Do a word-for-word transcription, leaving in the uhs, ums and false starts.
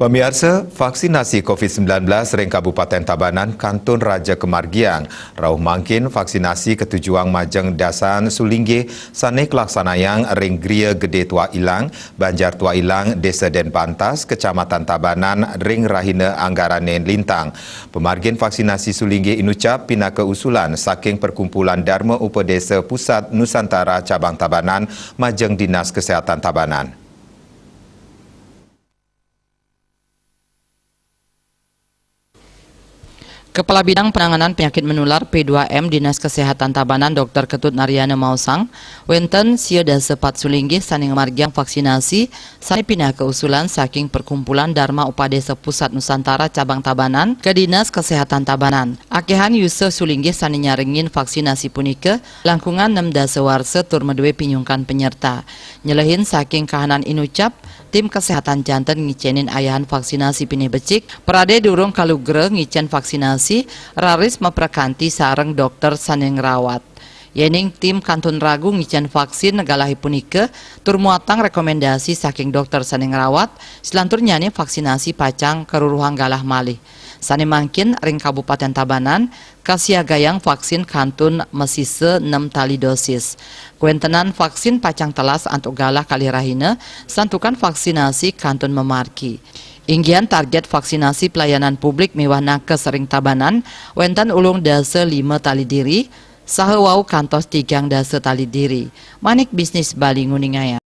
Pamiarsa, vaksinasi covid sembilan belas ring Kabupaten Tabanan kantun raja kamargiang. Rauh mangkin vaksinasi katujuang majeng dasan sulinggih sane kalaksanayang ring Gria Gede Tuah Ilang, Banjar Tuah Ilang, Desa Denpantas, Kecamatan Tabanan, ring rahina Anggarane lintang. Pamargin vaksinasi sulinggih inucap pinaka usulan saking Perkumpulan Dharma Upadesa Pusat Nusantara Cabang Tabanan majeng Dinas Kesehatan Tabanan. Kepala Bidang Penanganan Penyakit Menular P dua M Dinas Kesehatan Tabanan Doktor Ketut Naryana maosang, wenten sia dasa pat sulinggih sane ngamargiang vaksinasi sane pinaka usulan saking Perkumpulan Dharma Upadesa Pusat Nusantara Cabang Tabanan ke Dinas Kesehatan Tabanan. Akehan yusa sulinggih sane nyarengin vaksinasi punika langkungan nem dasa warsa tur madue pinyungkan penyerta. Nyelehin saking kahanan inucap, tim kesehatan janten ngicenin ayahan vaksinasi pinih becik, prade durung kalugra ngicen vaksinasi, raris maprekanti sareng dokter sane ngrawat. Yening tim kantun ragu ngicen vaksin galahe punika, tur muatang rekomendasi saking dokter sane ngrawat, salanturnyane vaksinasi pacang karuruhang galah malih. Sane mangkin ring Kabupaten Tabanan, kasiagayang vaksin kantun masisa nem tali dosis. Kawentenan vaksin pacang telas antuk galah kalih rahina, santukan vaksinasi kantun mamargi. Inggihan target vaksinasi pelayanan publik miwah nakes ring Tabanan, wenten ulung dasa lima tali diri, saha wau kantos tigang dasa tali diri. Manik Bisnis Bali nguningayang.